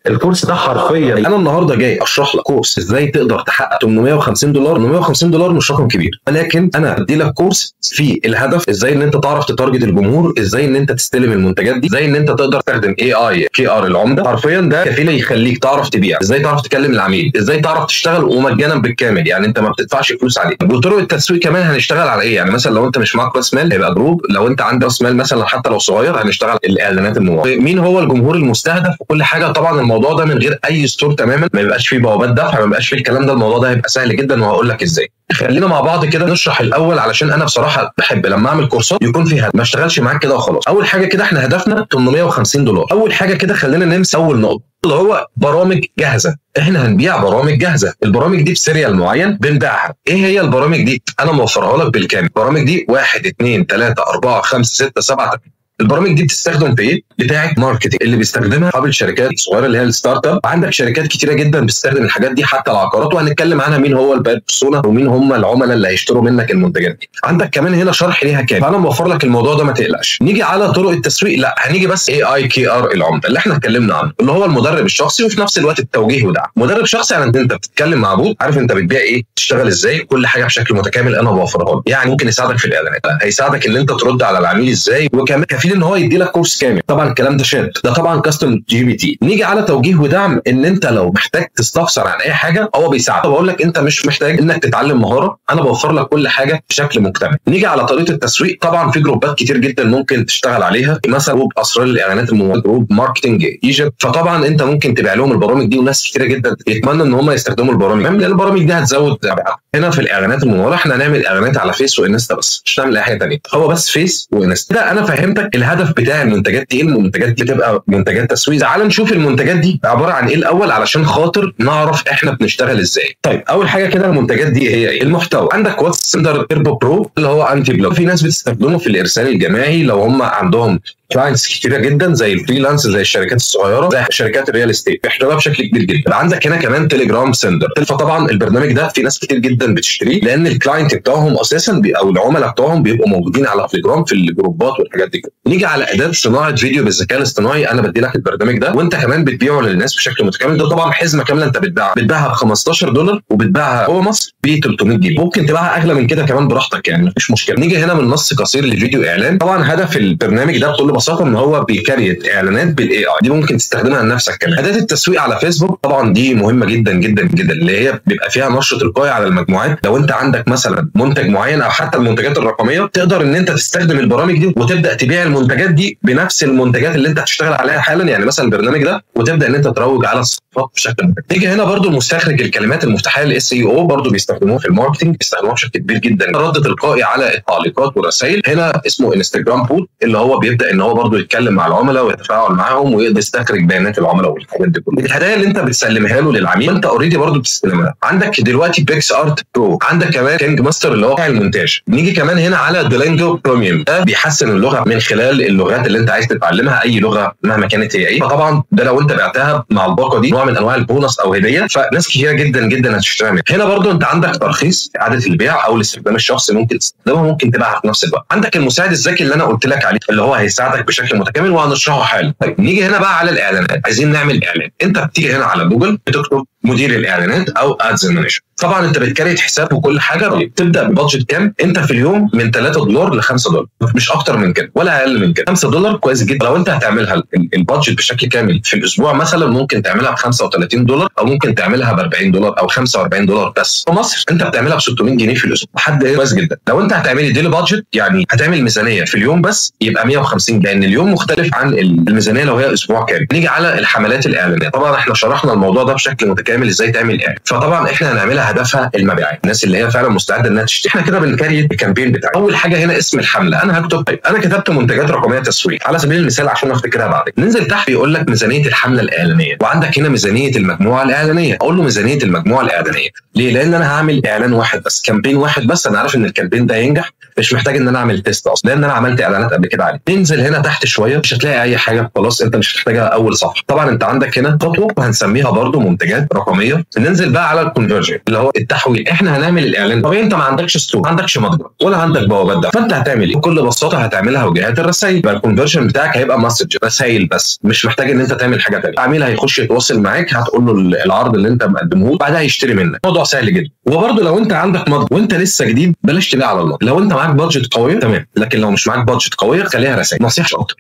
الكورس ده حرفيا انا النهارده جاي اشرح لك كورس ازاي تقدر تحقق $850. $850 مش رقم كبير، ولكن انا بدي لك كورس في الهدف ازاي ان انت تعرف ت target الجمهور، ازاي ان انت تستلم المنتجات دي، ازاي ان انت تقدر تستخدم AI KR العمدة. حرفيا ده كفيل يخليك تعرف تبيع، ازاي تعرف تكلم العميل، ازاي تعرف تشتغل ومجانا بالكامل، يعني انت ما بتدفعش فلوس عليه. وطرق التسويق كمان هنشتغل على ايه؟ يعني مثلا لو انت مش معاك راس مال هيبقى group، لو انت عندك راس مال مثلا حتى لو صغير هنشتغل الاعلانات الممولة، مين هو الجمهور المستهدف وكل حاجة. طبعا الموضوع ده من غير اي store تماما، ما يبقاش فيه بوابات دفع، ما يبقاش فيه الكلام ده. الموضوع ده هيبقى سهل جدا وهقول لك ازاي. خلينا مع بعض كده نشرح الاول، علشان انا بصراحة بحب لما اعمل كورسات يكون فيها، ما اشتغلش معاك كده وخلاص. اول حاجة كده احنا هدفنا $850. اول حاجة كده خلينا نمسك اول نقطة اللي هو برامج جاهزة. احنا هنبيع برامج جاهزة، البرامج دي ب serial معين بنبيعها. ايه هي البرامج دي؟ انا موفرها لك بالكامل. البرامج دي 1 2 3 4 5 6 7 8. البرامج دي بتستخدم في ايه؟ بتاعه marketing اللي بيستخدمها اصحاب الشركات الصغيرة اللي هي ال startup. عندك شركات كتيرة جدا بتستخدم الحاجات دي، حتى العقارات، وهنتكلم عنها مين هو ال buyer persona ومين هم العملاء اللي هيشتروا منك المنتجات دي. عندك كمان هنا شرح ليها كامل، فانا موفر لك الموضوع ده ما تقلقش. نيجي على طرق التسويق، لا هنيجي بس AI KR العمدة اللي احنا اتكلمنا عنه، اللي هو المدرب الشخصي وفي نفس الوقت التوجيه ودعم. مدرب شخصي يعني انت بتتكلم مع bot، عارف انت بتبيع ايه، تشتغل ازاي، كل حاجة بشكل متكامل انا بوفرها لك. يعني ممكن يساعدك في الاعلانات، هيساعدك ان انت ترد على العميل ازاي، وكمان كفيل ان هو يدي لك كورس كامل. طبعا الكلام ده شات، ده طبعا custom GPT. نيجي على توجيه ودعم، ان انت لو محتاج تستفسر عن اي حاجة هو بيساعدك. بقول لك انت مش محتاج انك تتعلم مهارة، انا بوفر لك كل حاجة بشكل مكتمل. نيجي على طريقه التسويق، طبعا في جروبات كتير جدا ممكن تشتغل عليها، مثلا group اسرار الاعلانات الممولة، group Marketing Egypt. فطبعا انت ممكن تبيع لهم البرامج دي، وناس كتيرة جدا يتمنى ان هم يستخدموا البرامج، لان البرامج دي هتزود. هنا في الاعلانات الممولة احنا هنعمل اعلانات على فيس وانستا بس، مش هنعمل اي حاجة ثانية، هو بس فيس وانستا. ده انا فهمتك الهدف بتاع المنتجات دي ايه. المنتجات دي بتبقى منتجات تسويق. تعال نشوف المنتجات دي عبارة عن ايه الاول علشان خاطر نعرف احنا بنشتغل ازاي. طيب اول حاجة كده المنتجات دي هي ايه؟ المحتوى. عندك واتس Sender Turbo Pro اللي هو anti block، في ناس بتستخدمه في الارسال الجماعي لو هم عندهم clients كتيرة جدا زي ال freelance، زي الشركات الصغيرة، زي شركات ال real estate، بيحتاجوها بشكل كبير جدا. عندك هنا كمان تليجرام Sender، فطبعا البرنامج ده في ناس كتير جدا بتشتريه لان ال client بتاعهم اساسا او العملاء بتاعهم بيبقوا موجودين على تليجرام في الجروبات والحاجات دي. نيجي على اداه صناعة فيديو بالذكاء الاصطناعي، انا بدي لك البرنامج ده وانت كمان بتبيعه للناس بشكل متكامل. ده طبعا حزمه كاملة انت بتبيعها ب $15 وبتبيعها جوه مصر ب 300 جنيه، ممكن تبيعها اغلى من كده كمان براحتك، يعني مفيش مشكلة. نيجي هنا من نص قصير لفيديو اعلان. طبعا هدف البرنامج ده بكل بساطة ان هو بي create اعلانات بال AI، دي ممكن تستخدمها لنفسك كمان. اداه التسويق على فيسبوك طبعا دي مهمة جدا جدا جدا، اللي هي بيبقى فيها نشر تلقائي على المجموعات. لو انت عندك مثلا منتج معين او حتى المنتجات الرقمية، تقدر ان انت تستخدم البرامج دي وتبدا تبيع المنتجات دي بنفس المنتجات اللي انت هتشتغل عليها حالا، يعني مثلا البرنامج ده، وتبدا ان انت تروج على الصفحات بشكل مباشر. تيجي هنا برضو مستخرج الكلمات المفتاحيه ال SEO، برضو بيستخدموه في ال marketing، بيستخدموه بشكل كبير جدا. رد تلقائي على التعليقات والرسائل. هنا اسمه انستجرام bot، اللي هو بيبدا ان هو برضو يتكلم مع العملاء ويتفاعل معاهم ويقدر يستخرج بيانات العملاء والحاجات دي كلها. الهدايا اللي انت بتسلمها له للعميل انت already برضو بتستلمها. عندك دلوقتي PicsArt Pro، عندك كمان KineMaster اللي هو بتاع المونتاج. نيجي كمان هنا على Duolingo Premium، ده بيحسن اللغة من خلال اللغات اللي انت عايز تتعلمها، اي لغة مهما كانت هي ايه. فطبعا ده لو انت بعتها مع الباقه دي نوع من انواع البونص او هديه، فناس كتيرة جدا جدا هتشتريها منها. هنا برضو انت عندك ترخيص اعاده البيع او الاستخدام الشخصي، ممكن تستخدمها ممكن تبيعها في نفس الوقت. عندك المساعد الذكي اللي انا قلت لك عليه اللي هو هيساعدك بشكل متكامل وهنشرحه حالا. طيب نيجي هنا بقى على الاعلانات، عايزين نعمل اعلان. انت بتيجي هنا على جوجل بتكتب مدير الاعلانات او ads manager. طبعا انت بت create حساب وكل حاجة. بتبدا ب budget كام؟ انت في اليوم من $3 ل $5، مش اكتر من كده ولا اقل من كده. $5 كويس جدا. لو انت هتعملها ال budget بشكل كامل في الاسبوع مثلا ممكن تعملها ب $35 او ممكن تعملها ب $40 او $45 بس. في مصر انت بتعملها ب 600 جنيه في الاسبوع، حد كويس جدا. لو انت هتعملي daily budget، يعني هتعمل ميزانية في اليوم بس، يبقى 150، لان اليوم مختلف عن الميزانية لو هي اسبوع كامل. نيجي على الحملات الاعلانية، طبعا احنا شرحنا الموضوع ده بشكل متكامل ازاي تعمل اعلان. فطبعا احنا هنعملها هدفها المبيعات، الناس اللي هي فعلا مستعدة انها تشتري. احنا كده بن create ال campaign بتاعنا. اول حاجة هنا اسم الحملة، انا هكتب طيب انا كتبت منتجات رقمية تسويق على سبيل المثال عشان افتكرها بعد. ننزل تحت بيقول لك ميزانية الحملة الاعلانية، وعندك هنا ميزانية المجموعة الاعلانية. اقول له ميزانية المجموعة الاعلانية ليه؟ لان انا هعمل اعلان واحد بس، campaign واحد بس، انا عارف ان ال campaign ده هينجح. مش محتاج ان انا اعمل test اصلا لان انا عملت اعلانات قبل كده عليه. ننزل هنا تحت شوية مش هتلاقي اي حاجة، خلاص انت مش هتحتاجها اول صفحة. طبعا انت عندك هنا خطوة وهنسميها برده منتجات رقمية. ننزل بقى على ال conversion اللي هو التحويل. احنا هنعمل الاعلان. طب انت ما عندكش store، ما عندكش متجر، ولا عندك بوابات دفع، فانت هتعمل ايه؟ بكل بساطة هتعملها وجهات الرسائل. يبقى ال conversion بتاعك هيبقى message، رسائل بس، مش محتاج ان انت تعمل حاجة ثانية. العميل هيخش يتواصل معاك، هتقول له العرض اللي انت مقدمه له، بعدها يشتري منك. موضوع سهل جدا. وبرده لو انت عندك متجر وانت لسه جديد بلاش تبيع على المتجر. لو انت معاك budget قوية تمام، لكن لو مش معاك budget قوية خليها رسائل، نصيحة اكتر.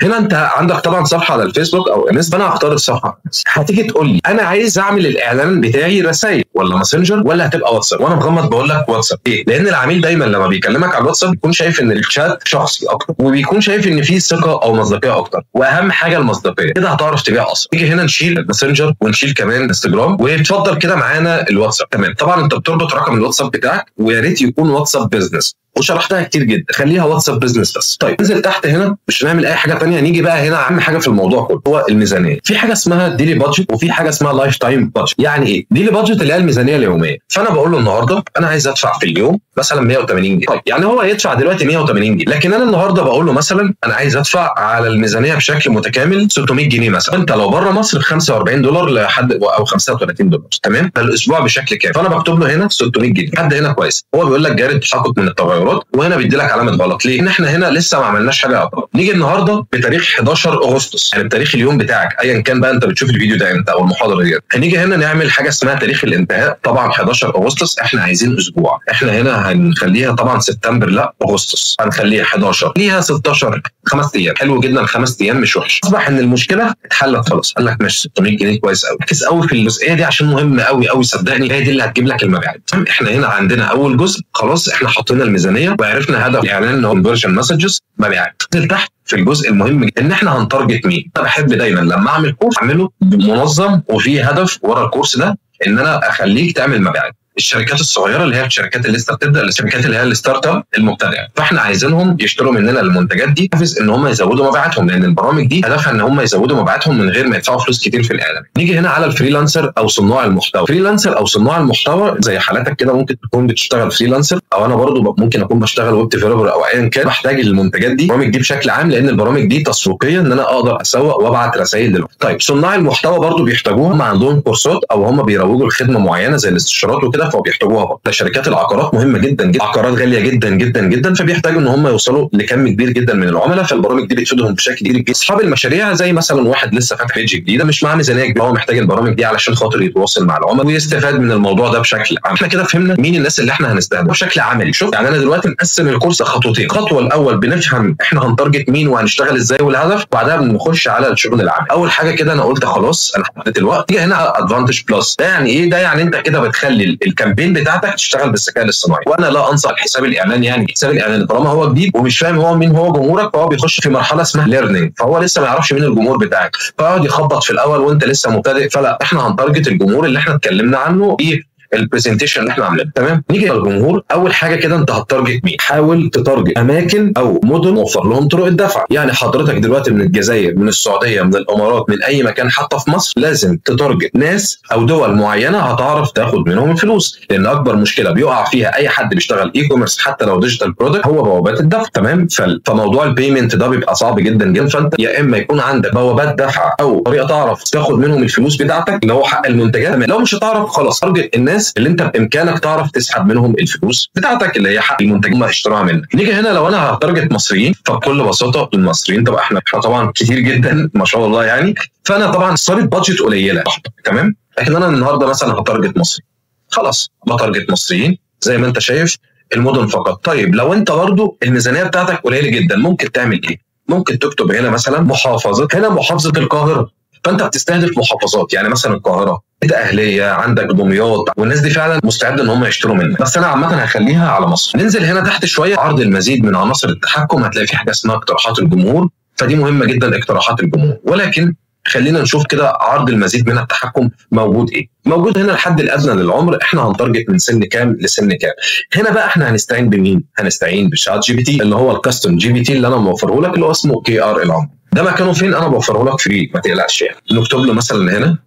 هنا انت عندك طبعا صفحة على الفيسبوك او انستا، انا هختار الصفحة. هتيجي تقول لي انا عايز اعمل الاعلان بتاعي رسائل ولا ماسنجر ولا هتبقى واتساب، وانا مغمض بقول لك واتساب. ليه؟ لان العميل دايما لما بيكلمك على الواتساب بيكون شايف ان الشات شخصي اكتر، وبيكون شايف ان في ثقة او مصداقية اكتر، واهم حاجة المصداقية. كده هتعرف تبيع اصلا. نيجي هنا نشيل الماسنجر ونشيل كمان انستجرام، وتفضل كده معانا الواتساب. تمام. طبعا انت بتربط رقم الواتساب بتاعك، ويا ريت يكون واتساب business، وشرحتها كتير جدا، خليها واتساب business بس. طيب ننزل تحت هنا مش هنعمل اي حاجة ثانية. نيجي بقى هنا اهم حاجة في الموضوع كله هو الميزانية. في حاجة اسمها daily budget وفي حاجة اسمها lifetime budget. يعني ايه daily budget؟ اللي هي الميزانية اليومية. فانا بقول له النهارده انا عايز ادفع في اليوم مثلا 180 جنيه. طيب يعني هو هيدفع دلوقتي 180 جنيه، لكن انا النهارده بقول له مثلا انا عايز ادفع على الميزانية بشكل متكامل 600 جنيه مثلا. انت لو بره مصر ب $45 لحد او $35، تمام، فالاسبوع بشكل كامل. فانا بكتب له هنا 600 جنيه لحد هنا كويس. هو بيقول لك جاري التحقق من التغيرات، وهنا بيدي لك علامة غلط. ليه؟ ان احنا هنا لسه ما عملناش حاجة. نيجي النهارده بتاريخ 11 اغسطس، يعني بتاريخ اليوم بتاعك ايا كان بقى انت بتشوف الفيديو ده امتى او المحاضرة دي. هنيجي هنا نعمل حاجة اسمها تاريخ الانتهاء، طبعا 11 اغسطس، احنا عايزين اسبوع، احنا هنا هنخليها طبعا سبتمبر، لا اغسطس، هنخليها 11، ليها 16، 5 ايام. حلو جدا، 5 ايام مش وحش. اصبح ان المشكلة اتحلت خلاص. قال لك ماشي 600 جنيه كويس قوي. ركز قوي في الجزئية دي عشان مهمة قوي قوي، صدقني هي دي اللي هتجيب لك المبيعات. احنا هنا عندنا اول جزء خلاص، احنا حطينا الميزانية وعرفنا هدف الاعلان ان هو conversion messages مبيعات. تحت في الجزء المهم ان احنا هن target مين. انا بحب دايما لما اعمل كورس اعمله منظم وفيه هدف ورا الكورس ده، ان انا اخليك تعمل مبيعات. الشركات الصغيرة اللي هي الشركات اللي لسه بتبدا، الشركات اللي هي ال startup المبتدئه، فاحنا عايزينهم يشتروا مننا المنتجات دي بحيث ان هم يزودوا مبيعاتهم، لان البرامج دي هدفها ان هم يزودوا مبيعاتهم من غير ما يدفعوا فلوس كتير في الاعلان. نيجي هنا على ال freelancer او صناع المحتوى. freelancer او صناع المحتوى زي حالاتك كده، ممكن تكون بتشتغل freelancer، او انا برضو ممكن اكون بشتغل web developer او ايا كان. بحتاج المنتجات دي، البرامج دي بشكل عام، لان البرامج دي تسويقية ان انا اقدر اسوق وابعت رسائل للعملاء. طيب صناع المحتوى برضو بيحتاجوها، هم عندهم كورسات او هم بيروجوا لخدمة معينة زي الاستشارات وكده، فبيحتاجوها برضه. شركات العقارات مهمة جدا جدا، عقارات غالية جدا جدا جدا، فبيحتاجوا ان هم يوصلوا لكم كبير جدا من العملاء، فالبرامج دي بتفيدهم بشكل كبير جدا. اصحاب المشاريع زي مثلا واحد لسه فاتح page جديدة مش معاه ميزانية كبيرة، هو محتاج البرامج دي علشان خاطر يتواصل مع العملاء ويستفاد من الموضوع ده بشكل عام. احنا كده فهمنا مين الناس اللي احنا هنستهدفها بشكل عملي. شوف يعني انا دلوقتي مقسم الكورس خطوتين، الخطوة الاول بنفهم احنا هن target مين وهنشتغل ازاي والهدف، وبعدها بنخش على الشغل العملي. اول حاجة كده انا قلت خلاص انا حددت الوقت. تيجي هنا Advantage Plus، ده يعني ايه؟ ده يعني انت كده بتخلي ال campaign بتاعتك تشتغل بالذكاء الاصطناعي. وانا لا انصح الحساب الاعلاني، يعني حساب الاعلاني طالما هو جديد ومش فاهم هو مين هو جمهورك، فهو بيخش في مرحلة اسمها learning، فهو لسه ما يعرفش مين الجمهور بتاعك، فيقعد يخبط في الاول وانت لسه مبتدئ. فلا، احنا هن target الجمهور اللي احنا اتكلمنا عنه في ال presentation اللي احنا عاملينه. تمام، نيجي للجمهور. اول حاجة كده انت هت target مين؟ حاول ت target اماكن او مدن وفر لهم طرق الدفع. يعني حضرتك دلوقتي من الجزائر، من السعودية، من الامارات، من اي مكان حتى في مصر، لازم ت target ناس او دول معينة هتعرف تاخد منهم الفلوس، لان اكبر مشكلة بيقع فيها اي حد بيشتغل e-commerce حتى لو digital product هو بوابات الدفع. تمام، فموضوع ال payment ده بيبقى صعب جدا جدا. فانت يا اما يكون عندك بوابات دفع او طريقه تعرف تاخد منهم الفلوس بتاعتك اللي هو حق المنتجات. لو مش هتعرف خلاص target الناس اللي انت بامكانك تعرف تسحب منهم الفلوس بتاعتك اللي هي حق المنتج هم اشتروها منك. نيجي هنا لو انا ه target مصريين، فبكل بساطة المصريين طبعا احنا طبعا كتير جدا ما شاء الله يعني، فانا طبعا صارت budget قليله. تمام، لكن انا النهارده مثلا ه target مصري، خلاص ب target مصريين زي ما انت شايف المدن فقط. طيب لو انت برضو الميزانية بتاعتك قليله جدا، ممكن تعمل ايه؟ ممكن تكتب هنا مثلا محافظة، هنا محافظة القاهرة، فانت بتستهدف محافظات، يعني مثلا القاهرة، اهليه، عندك دمياط، والناس دي فعلا مستعدة ان هم يشتروا منك. بس انا عامة هخليها على مصر. ننزل هنا تحت شوية عرض المزيد من عناصر التحكم، هتلاقي في حاجة اسمها اقتراحات الجمهور، فدي مهمة جدا اقتراحات الجمهور. ولكن خلينا نشوف كده عرض المزيد من التحكم موجود ايه. موجود هنا الحد الادنى للعمر، احنا هن target من سن كام لسن كام. هنا بقى احنا هنستعين بمين؟ هنستعين ب ChatGPT اللي هو ال custom GPT اللي انا موفره لك، اللي هو اسمه KR العمر. ده مكانه فين؟ انا بوفره لك free، ما تقلقش يعني. نكتب له مثلا هنا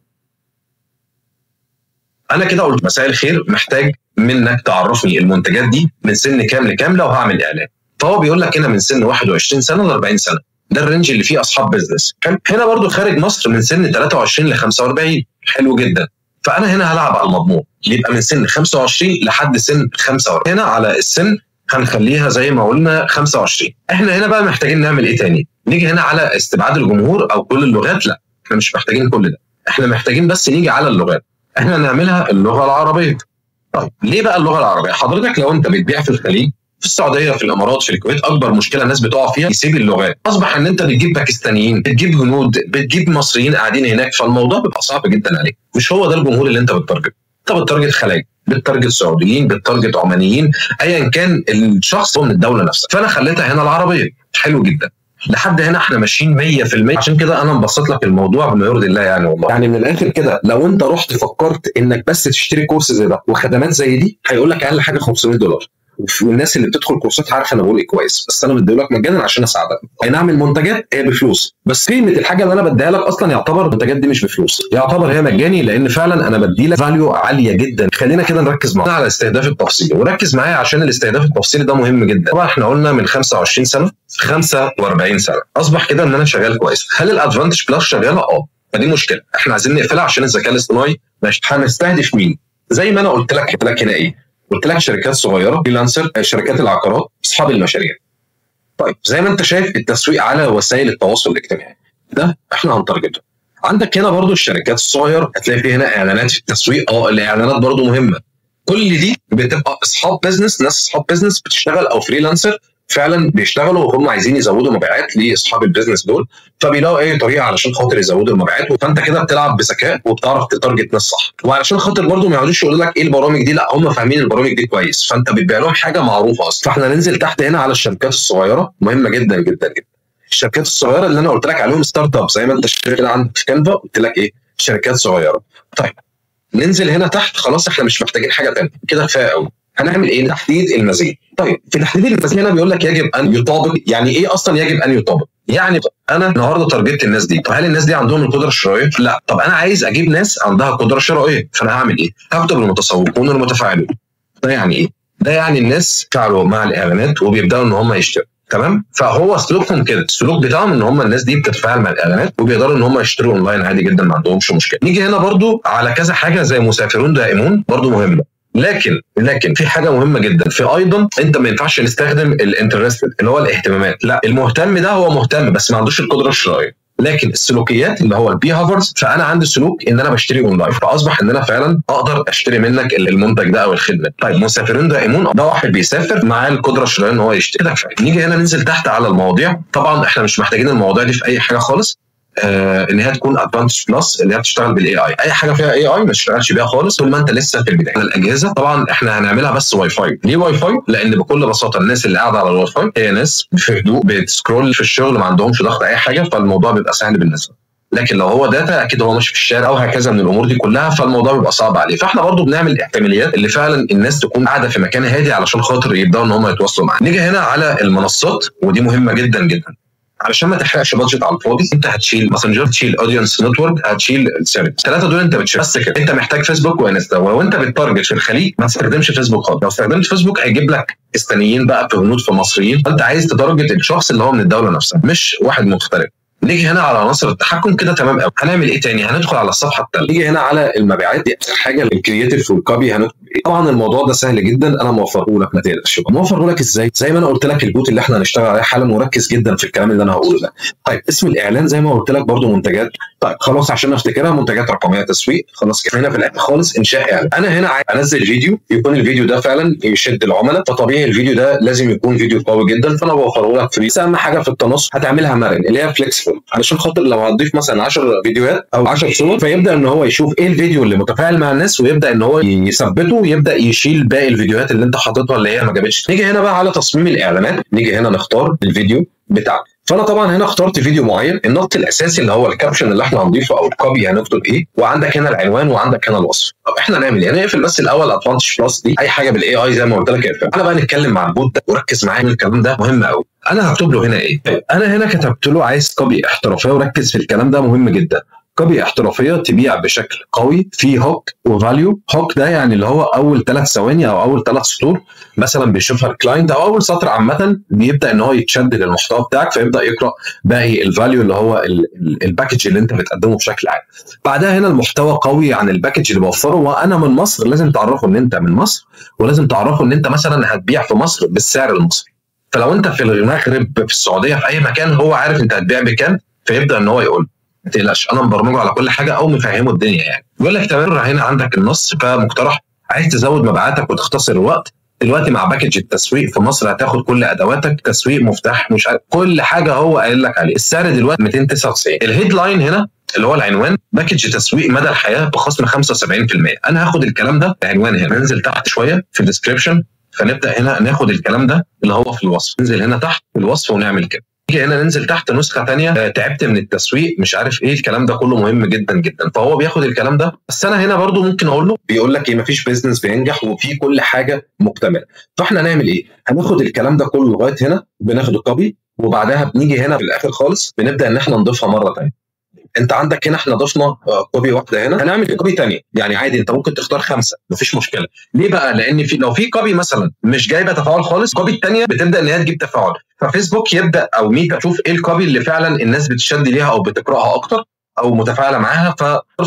انا كده قلت مساء الخير، محتاج منك تعرفني المنتجات دي من سن كام لكام لو هعمل اعلان. فهو بيقول لك هنا من سن 21 سنة ل 40 سنة، ده ال range اللي فيه اصحاب business. حلو. هنا برضو خارج مصر من سن 23 ل 45. حلو جدا. فانا هنا هلعب على المضمون، يبقى من سن 25 لحد سن 45. هنا على السن هنخليها زي ما قلنا 25. احنا هنا بقى محتاجين نعمل ايه تاني؟ نيجي هنا على استبعاد الجمهور او كل اللغات. لا، احنا مش محتاجين كل ده، احنا محتاجين بس نيجي على اللغات. احنا نعملها اللغة العربية. طيب ليه بقى اللغة العربية؟ حضرتك لو انت بتبيع في الخليج، في السعودية، في الامارات، في الكويت، اكبر مشكلة الناس بتقع فيها يسيب اللغات. اصبح ان انت بتجيب باكستانيين، بتجيب هنود، بتجيب مصريين قاعدين هناك، فالموضوع بيبقى صعب جدا عليك. مش هو ده الجمهور اللي انت بت target. انت بت target خلايج، بت target سعوديين، بت target عمانيين، ايا كان الشخص هو من الدولة نفسها. فانا خليتها هنا العربية. حلو جدا. لحد هنا احنا ماشيين 100%. عشان كده انا مبسط لك الموضوع بما يرضي الله يعني والله. يعني من الاخر كده لو انت رحت فكرت انك بس تشتري كورس زي ده وخدمات زي دي، هيقول لك اقل حاجة $500. والناس اللي بتدخل كورسات عارفه انا بقول ايه كويس، بس انا بديهولك مجانا عشان اساعدك. اي نعم المنتجات هي بفلوس، بس قيمة الحاجة اللي انا بديها لك اصلا يعتبر المنتجات دي مش بفلوس، يعتبر هي مجاني، لان فعلا انا بدي لك value عالية جدا. خلينا كده نركز معانا على الاستهداف التفصيلي، وركز معايا عشان الاستهداف التفصيلي ده مهم جدا. طبعا احنا قلنا من 25 سنة 45 سنة، اصبح كده ان انا شغال كويس. هل ال Advantage Plus شغالة؟ اه، فدي مشكلة احنا عايزين نقفلها عشان الذكاء الاصطناعي. ماشي، هنستهدف مين؟ زي ما انا قلت لك هنا ايه؟ قلت لك شركات صغيرة، freelancer، شركات العقارات، اصحاب المشاريع. طيب زي ما انت شايف التسويق على وسائل التواصل الاجتماعي ده احنا هن target ه. عندك هنا برضو الشركات الصغيرة، هتلاقي في هنا اعلانات في التسويق. الاعلانات برضو مهمة. كل دي بتبقى اصحاب business، ناس اصحاب business بتشتغل او freelancer فعلا بيشتغلوا وهم عايزين يزودوا مبيعات لاصحاب ال business دول، فبيلاقوا اي طريقه علشان خاطر يزودوا المبيعات. فانت كده بتلعب بذكاء وبتعرف ت target ناس صح. وعلشان خاطر برضو ما يقعدوش يقولوا لك ايه البرامج دي، لا هم فاهمين البرامج دي كويس، فانت بتبيع لهم حاجة معروفة اصلا. فاحنا ننزل تحت هنا على الشركات الصغيرة، مهمة جدا جدا جدا. الشركات الصغيرة اللي انا قلت لك عليهم startup، زي ما انت شايف كده عندك في Canva قلت لك ايه؟ شركات صغيرة. طيب ننزل هنا تحت، خلاص احنا مش محتاجين حاجة ثانية كده، كفاية قوي. هنعمل ايه؟ تحديد المزيد. طيب في تحديد المزيد هنا بيقول لك يجب ان يطابق. يعني ايه اصلا يجب ان يطابق؟ يعني انا النهارده target ت الناس دي، طب هل الناس دي عندهم القدرة الشرائية؟ لا. طب انا عايز اجيب ناس عندها قدره شرائية، فانا هعمل ايه؟ هكتب المتسوقون المتفاعلون. ده يعني ايه؟ ده يعني الناس تفاعلوا مع الاعلانات وبيبداوا ان هم يشتروا، تمام؟ فهو سلوكهم كده، السلوك بتاعهم ان هم الناس دي بتتفاعل مع الاعلانات وبيقدروا ان هم يشتروا اونلاين عادي جدا، ما عندهمش مشكلة. نيجي هنا برضو على كذا حاجة زي مسافرون دائمون، برضو مهمة. لكن في حاجة مهمة جدا، في ايضا انت ما ينفعش نستخدم ال interested اللي هو الاهتمامات. لا، المهتم ده هو مهتم بس ما عندوش القدرة الشرائية. لكن السلوكيات اللي هو ال behaviors، فانا عندي سلوك ان انا بشتري اونلاين، فاصبح ان انا فعلا اقدر اشتري منك المنتج ده او الخدمة. طيب مسافرون دائمون، ده واحد بيسافر معاه القدرة الشرائية ان هو يشتري. نيجي هنا ننزل تحت على المواضيع. طبعا احنا مش محتاجين المواضيع دي في اي حاجة خالص، ان هي تكون Advantage Plus اللي هي بتشتغل بال AI. اي حاجة فيها AI ما تشتغلش بيها خالص طول ما انت لسه في البداية. الاجهزة طبعا احنا هنعملها بس واي فاي. ليه واي فاي؟ لان بكل بساطة الناس اللي قاعدة على الواي فاي هي ناس في هدوء، بت scroll في الشغل، ما عندهمش ضغط اي حاجة، فالموضوع بيبقى سهل بالنسبة. لكن لو هو data اكيد هو ماشي في الشارع او هكذا من الامور دي كلها، فالموضوع بيبقى صعب عليه. فاحنا برضو بنعمل احتماليات اللي فعلا الناس تكون قاعدة في مكان هادي علشان خاطر يبداوا ان هم يتواصلوا معانا. نيجي هنا على المنصات، ودي مهمة جدا جدا علشان ما تحرقش budget على الفاضي. انت هتشيل Messenger، هتشيل Audience Network، هتشيل ال service، الثلاثة دول انت بتشيل بس كده. انت محتاج فيسبوك وانستا، ولو انت بت target في الخليج ما تستخدمش فيسبوك خالص. لو استخدمت فيسبوك هيجيب لك باكستانيين بقى، في هنود، في مصريين. فانت عايز ت target الشخص اللي هو من الدولة نفسها، مش واحد مختلف. نيجي هنا على عناصر التحكم كده، تمام قوي. هنعمل ايه تاني؟ هندخل على الصفحة الثالثة. نيجي هنا على المبيعات، دي اخر حاجة، ال creative وال copy. هنكتب ايه؟ طبعا الموضوع ده سهل جدا، انا موفره لك، ما تقلقش. موفره لك ازاي؟ زي ما انا قلت لك ال bot اللي احنا هنشتغل عليه حالا، وركز جدا في الكلام اللي انا هقوله ده. طيب اسم الاعلان زي ما قلت لك برده منتجات. طيب خلاص عشان افتكرها، منتجات رقمية تسويق. خلاص كده هنا في الاخر خالص انشاء اعلان. انا هنا عايز انزل فيديو، يكون الفيديو ده فعلا يشد العملاء، فطبيعي الفيديو ده لازم يكون فيديو قوي جدا، فانا بوفره لك free. بس اهم حاجة في التناسق هتعملها مرن اللي هي flexible، علشان خاطر لو هتضيف مثلا 10 فيديوهات او 10 صور، فيبدا ان هو يشوف ايه الفيديو اللي متفاعل مع الناس ويبدا ان هو يثبته ويبدا يشيل باقي الفيديوهات اللي انت حاططها اللي هي ما جابتش. نيجي هنا بقى على تصميم الاعلانات، نيجي هنا نختار الفيديو بتاعنا. فانا طبعا هنا اخترت فيديو معين، النص الاساسي اللي هو ال caption اللي احنا هنضيفه او ال copy هنكتب ايه، وعندك هنا العنوان وعندك هنا الوصف. طب احنا نعمل ايه؟ نقفل بس الاول Advantage Plus دي، اي حاجة بال AI زي ما قلت لك اقفل. انا بقى نتكلم مع ال bot ده وركز معايا، الكلام ده مهم قوي. انا هكتب له هنا ايه؟ طيب انا هنا كتبت له عايز copy احترافية، وركز في الكلام ده مهم جدا. copy احترافية تبيع بشكل قوي، في hook و value. hook ده يعني اللي هو اول 3 ثواني او اول 3 سطور مثلا بيشوفها ال client، او اول سطر عامة بيبدا ان هو يتشد للمحتوى بتاعك، فيبدا يقرا باقي ال value اللي هو ال package اللي انت بتقدمه بشكل عام. بعدها هنا المحتوى قوي عن ال package اللي بوفره، وانا من مصر، لازم تعرفه ان انت من مصر، ولازم تعرفه ان انت مثلا هتبيع في مصر بالسعر المصري. فلو انت في المغرب، في السعودية، في اي مكان، هو عارف انت هتبيع بكام، فيبدا ان هو يقول ما تقلقش انا مبرمجه على كل حاجة او مفهمه الدنيا. يعني بيقول لك تمام، هنا عندك النص كمقترح، عايز تزود مبيعاتك وتختصر الوقت دلوقتي مع package التسويق في مصر هتاخد كل ادواتك، تسويق، مفتاح، مش عارف، كل حاجة هو قايل لك عليه. السعر دلوقتي 299. ال headline هنا اللي هو العنوان، package تسويق مدى الحياة بخصم 75%. انا هاخد الكلام ده العنوان هنا، ننزل تحت شوية في ال description، فنبدا هنا ناخد الكلام ده اللي هو في الوصف، ننزل هنا تحت في الوصف ونعمل كده. نيجي هنا ننزل تحت نسخه ثانية، تعبت من التسويق، مش عارف ايه، الكلام ده كله مهم جدا جدا، فهو بياخد الكلام ده. بس انا هنا برضو ممكن اقول له، بيقول لك ايه، مفيش business بينجح وفي كل حاجة مكتملة. فاحنا نعمل ايه؟ هناخد الكلام ده كله لغاية هنا، بناخده copy، وبعدها بنيجي هنا في الاخر خالص بنبدا ان احنا نضيفها مرة ثانية. انت عندك هنا احنا ضفنا copy واحدة، هنا هنعمل copy ثانية، يعني عادي انت ممكن تختار 5 مفيش مشكلة. ليه بقى؟ لان في لو في copy مثلا مش جايبه تفاعل خالص، copy الثانية بتبدا ان هي تجيب تفاعل، ففيسبوك يبدا او ميتا تشوف ايه ال copy اللي فعلا الناس بتشد ليها او بتقراها اكتر او متفاعله معاها،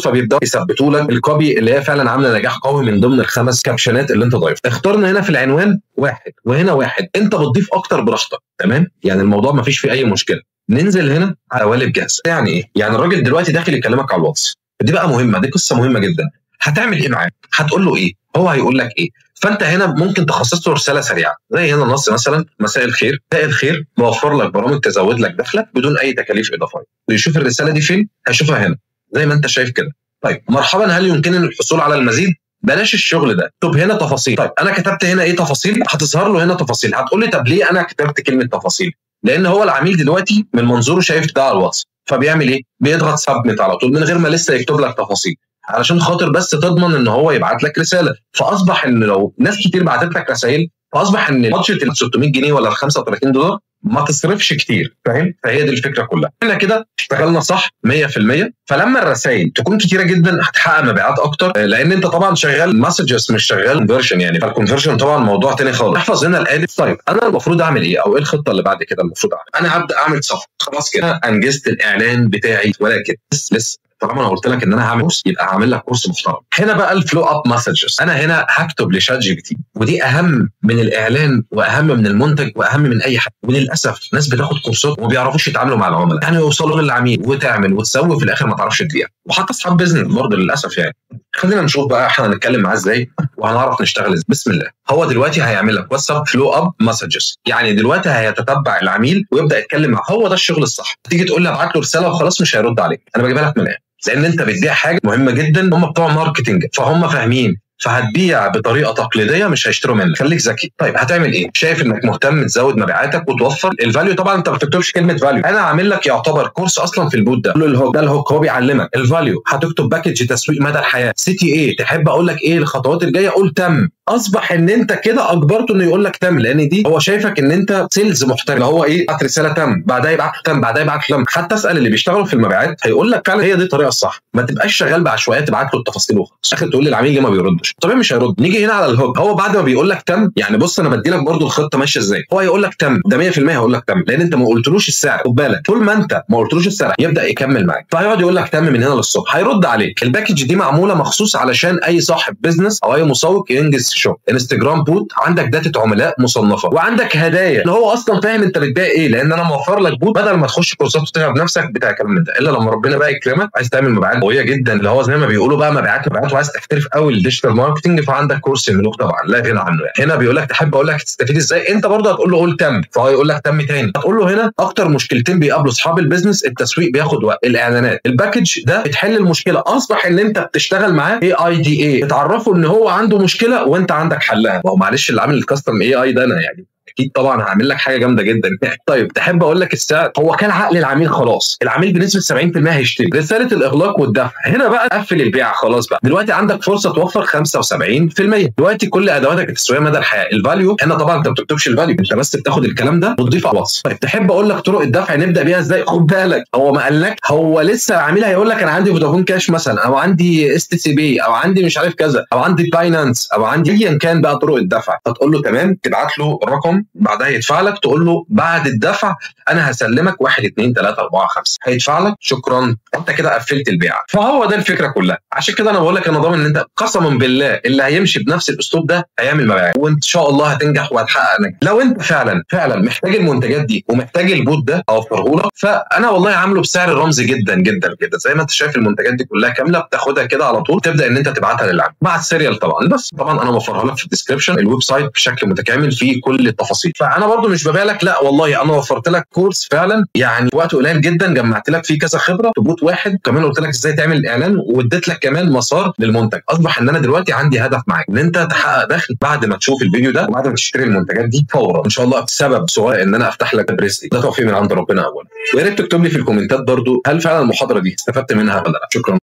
فبيبداوا يثبتوا لك ال copy اللي هي فعلا عامله نجاح قوي من ضمن ال5 caption ات اللي انت ضايفها. اخترنا هنا في العنوان 1 وهنا 1، انت بتضيف اكتر براحتك، تمام؟ يعني الموضوع مفيش فيه اي مشكلة. ننزل هنا على قوالب جاهزة. يعني ايه؟ يعني الراجل دلوقتي داخل يكلمك على الواتس، دي بقى مهمة، دي قصة مهمة جدا. هتعمل ايه معاه؟ هتقول له ايه؟ هو هيقول لك ايه؟ فانت هنا ممكن تخصص له رسالة سريعة، زي هنا النص مثلا، مساء الخير، مساء الخير، بوفر لك برامج تزود لك دخلك بدون اي تكاليف اضافية. يشوف الرسالة دي فين؟ هيشوفها هنا زي ما انت شايف كده. طيب مرحبا، هل يمكنني الحصول على المزيد؟ بلاش الشغل ده. طب هنا تفاصيل. طيب انا كتبت هنا ايه تفاصيل؟ هتظهر له هنا تفاصيل. هتقول لي طب ليه انا كتبت كلمة تفاصيل؟ لان هو العميل دلوقتي من منظوره شايف ده على الواتس، فبيعمل ايه؟ بيضغط submit على طول من غير ما لسه يكتب لك تفاصيل، علشان خاطر بس تضمن ان هو يبعت لك رسالة. فاصبح ان لو ناس كتير بعتت لك رسائل، فاصبح ان budget ال 600 جنيه ولا ال 35 دولار ما تصرفش كتير، فاهم؟ فهي دي الفكرة كلها. احنا كده اشتغلنا صح 100%. فلما الرسائل تكون كتيرة جدا هتحقق مبيعات اكتر، لان انت طبعا شغال messages مش شغال conversion، يعني فال conversion طبعا موضوع تاني خالص. احفظ هنا القالب. طيب انا المفروض اعمل ايه، او ايه الخطة اللي بعد كده المفروض اعمل؟ انا هبدا اعمل صفحة، خلاص كده انجزت الاعلان بتاعي، ولكن لسه طالما انا قلت لك ان انا هعمل كورس يبقى هعمل لك كورس محترم. هنا بقى ال follow up messages، انا هنا هكتب ل ChatGPT، ودي اهم من الاعلان واهم من المنتج واهم من اي حاجة. وللاسف ناس بتاخد كورسات وما بيعرفوش يتعاملوا مع العملاء، يعني يوصلوا للعميل وتعمل وتسوي في الاخر ما تعرفش تبيع، وحتى اصحاب business برضه للاسف. يعني خلينا نشوف بقى احنا هنتكلم معاه ازاي وهنعرف نشتغل ازاي. بسم الله. هو دلوقتي هيعمل لك واتساب follow up messages، يعني دلوقتي هيتتبع العميل ويبدا يتكلم معاه. هو ده الشغل الصح. تيجي تقول له ابعت له رسالة وخلاص مش هيرد عليك، انا بجيبها لك من الاخر، لان انت بتبيع حاجة مهمة جدا، هم بتوع marketing فهم فاهمين، فهتبيع بطريقة تقليدية مش هيشتروا منك. خليك ذكي. طيب هتعمل ايه؟ شايف انك مهتم تزود مبيعاتك وتوفر ال value، طبعا انت ما بتكتبش كلمة value، انا عامل لك يعتبر كورس اصلا في ال bot ده، ال hook ده، ال hook هو بيعلمك ال value. هتكتب package تسويق مدى الحياة CTA، تحب اقول لك ايه الخطوات الجاية؟ قول تم. اصبح ان انت كده اجبرته انه يقول لك تم، لان دي هو شايفك ان انت sales محترف، هو ايه، بعت رسالة تم، بعدها يبعت تم، بعدها يبعت تم. حتى اسال اللي بيشتغلوا في المبيعات هيقول لك فعلا هي دي الطريقة الصح. ما تبقاش شغال بعشوائيه تبعت له التفاصيل وخلاص، اخر تقول للعميل ليه ما بيردش، طبيعي مش هيرد. نيجي هنا على ال hook، هو بعد ما بيقول لك تم، يعني بص انا بدي لك برده الخطة ماشية ازاي، هو يقول لك تم ده 100% هيقول لك تم، لان انت ما قلتلوش السعر. خد بالك، طول ما انت ما قلتلوش السعر يبدا يكمل معاك، فهيقعد يقول لك تم من هنا للصبح، هيرد عليك. ال package دي معمولة مخصوص علشان اي صاحب business او اي مسوق ينجز شغل. انستجرام bot، عندك data عملاء مصنفه، وعندك هدايا اللي هو اصلا فاهم انت بتبيع ايه، لان انا موفر لك bot بدل ما تخش كورسات وتتعب نفسك بتاع كلام من ده، الا لما ربنا بقى يكرمك عايز تعمل مبيعات قوية جدا اللي هو زي ما بيقولوا بقى مبيعات مبيعات، وعايز تحترف قوي ال digital marketing، فعندك كورس الملوك طبعا لا غنى عنه. يعني هنا بيقول لك تحب اقول لك تستفيد ازاي، انت برضه هتقول له قول تم، فهو يقول لك تم تاني. هتقول له هنا اكتر مشكلتين بيقابلوا اصحاب ال business، التسويق بياخد وقت، الاعلانات. ال package ده بتحل المشكلة، اصبح ان انت بتشتغل معاه AIDA، بتعرفه ان هو عنده مشكلة وانت عندك حلها. ما هو معلش اللي عامل ال custom AI ده انا، يعني اكيد طبعا هعمل لك حاجة جامدة جدا. طيب تحب اقول لك السعر؟ هو كان عقل العميل خلاص، العميل بنسبة 70% هيشتري. رسالة الاغلاق والدفع، هنا بقى قفل البيع خلاص بقى. دلوقتي عندك فرصة توفر 75%. دلوقتي كل ادواتك التسويقية مدى الحياة. ال value هنا طبعا انت ما بتكتبش ال value، انت بس بتاخد الكلام ده وتضيفه على الوصف. طيب تحب اقول لك طرق الدفع نبدا بيها ازاي؟ خد بالك هو ما قالك، هو لسه العميل هيقول لك انا عندي فودافون كاش مثلا، او عندي STC Pay، او عندي مش عارف كذا، او عندي Binance، او عندي ايا كان بقى طرق الدفع. فتقول له تمام، تبعت له الرقم، بعدها يدفع لك، تقول له بعد الدفع انا هسلمك 1 2 3 4 5، هيدفع لك، شكرا، انت كده قفلت البيعة. فهو ده الفكرة كلها. عشان كده انا بقول لك انا ضامن ان انت قسما بالله اللي هيمشي بنفس الاسلوب ده هيعمل مبيعات، وان شاء الله هتنجح وهتحقق نجاح. لو انت فعلا فعلا محتاج المنتجات دي ومحتاج ال bot ده اوفره لك، فانا والله عامله بسعر رمزي جدا جدا جدا. زي ما انت شايف المنتجات دي كلها كاملة، بتاخدها كده على طول، تبدا ان انت تبعتها للعميل مع ال serial طبعا. بس طبعا انا موفرها لك في ال description، ال website بشكل متكامل فيه كل التفاصيل. فانا برضو مش ببيع لك، لا والله انا وفرت لك كورس فعلا يعني وقت قليل جدا، جمعت لك فيه كذا خبره في bot واحد، كمان قلت لك ازاي تعمل اعلان، واديت لك كمان مسار للمنتج. اصبح ان انا دلوقتي عندي هدف معاك ان انت تحقق دخل بعد ما تشوف الفيديو ده وبعد ما تشتري المنتجات دي فورا ان شاء الله. بسبب صغير ان انا افتح لك بريسلي، ده توفيق من عند ربنا اولا. ويا ريت تكتب لي في الكومنتات برضو هل فعلا المحاضرة دي استفدت منها ولا لا. شكرا.